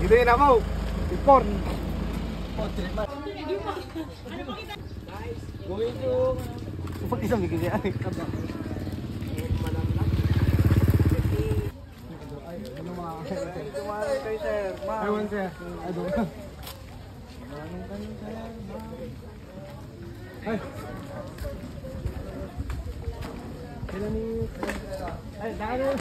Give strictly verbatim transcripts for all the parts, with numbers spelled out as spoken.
Hindi na mo. Report. Pag isang bigyan niya. Ewan, sir. I don't know. Ay. Kailan ni, ay, dahil.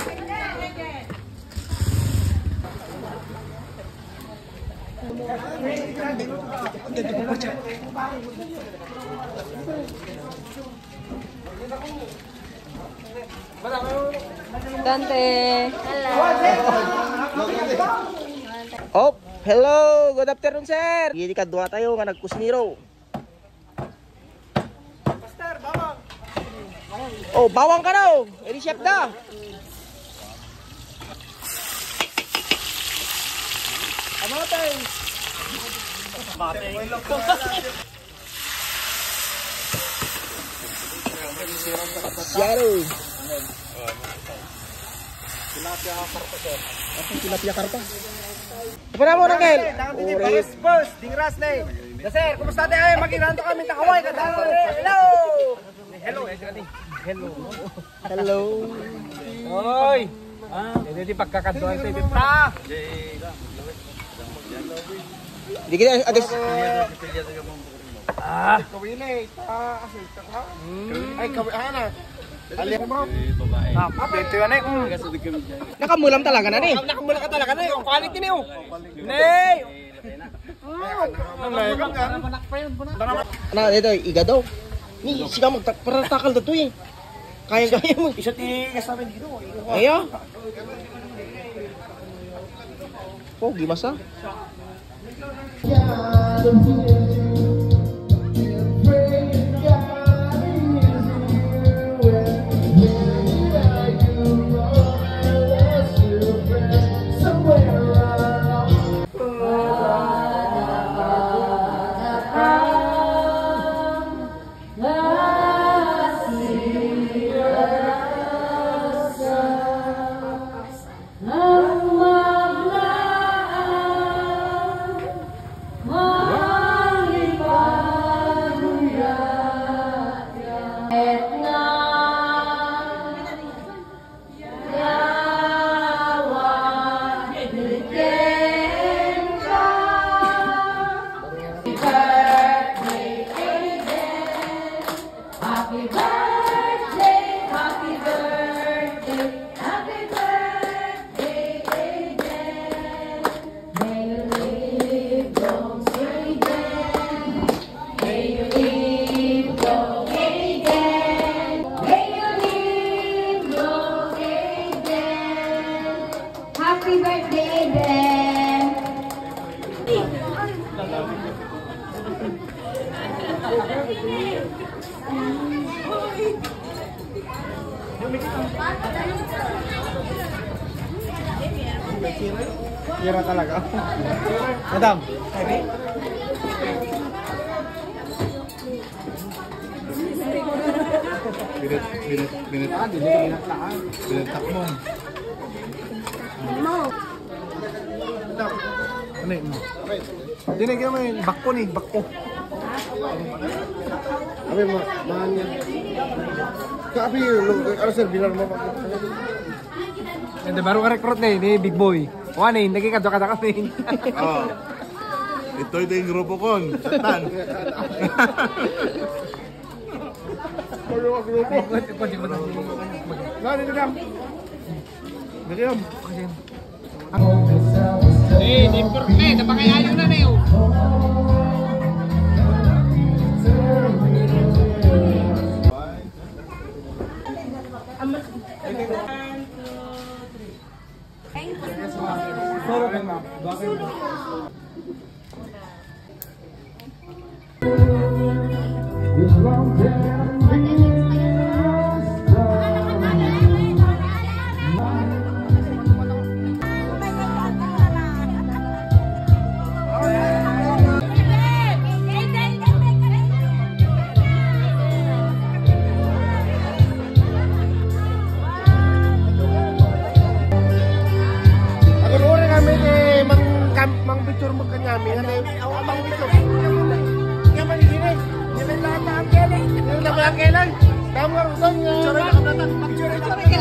Dante. Hello. Oh, hello. Good afternoon, sir. Idi kadua tayo nga nagkusinero. Pastor, bawang. Oh, bawang ka daw. Eri chef da. Kamatay. Kamatay. Yaro. Tilapia karpa, sir. Asan tilapia karpa? Apa na mo, Rangel? Tangan din, Ore. Pares, boss. Dingras na eh. Da, sir, kumusta tayo? Ay, mag-iranto kami, takaway ka, takaway. Hello! Hello, eh, sir, eh. Hello. Hello. Oy! Ah, hindi, di pagkakaduan sa ibig ta. Di kita, agis. Ah. Kawili, ta, asin, ta, ha? Mm. Ay, kawi-, ah, na. Ali mo. Ah, ito yun, eh. Mm. Nakamulam talaga na, ni. Nakamulam ka talaga na, eh. Ang quality niyo. Nay! Ano, ito, igado. Ni, siga magta-, para takal da to, eh. Kaya, kaya mo. Isa ti, isa ti dito, eh. Ayo. Pogi, masa? Ang maglaang malipaguya, etna. Yawa, bigyan ka. Happy birthday, Aiden. Happy birthday, happy birthday, happy birthday, Aiden. May you live long, Aiden. May you live long, Aiden. May you live long, Aiden. Happy birthday, Aiden. Pira talaga. Madam. Binit, binit, binit. Ah, dili, binit lang. Binit takmo. Ano mo? Ano mo? Dili, kaya may bakko ni, bakko. Abi, ma-, mahal niya. Ka, abi, lo-, ano, sir, bilang mo, bakko. Hindi, baro ka recruit na eh, ni Big Boy. O, ano eh, naging kadwa-kadwa kami. Oh. Ito, ito yung grupo ko. Satan. Ano yung grupo? Nani, nani, nani. Lagi lang. Eh, di porke, napangayayo na na yun. Agur-uri kami ti Mang Mang picture mo kanyami. Ano? Awa, mang picture. Kaya man, hindi na. Hindi na lahat ang kailan. Hindi na lahat ang kailan. Tama nga, Rutan, nga. Picture, picture, picture.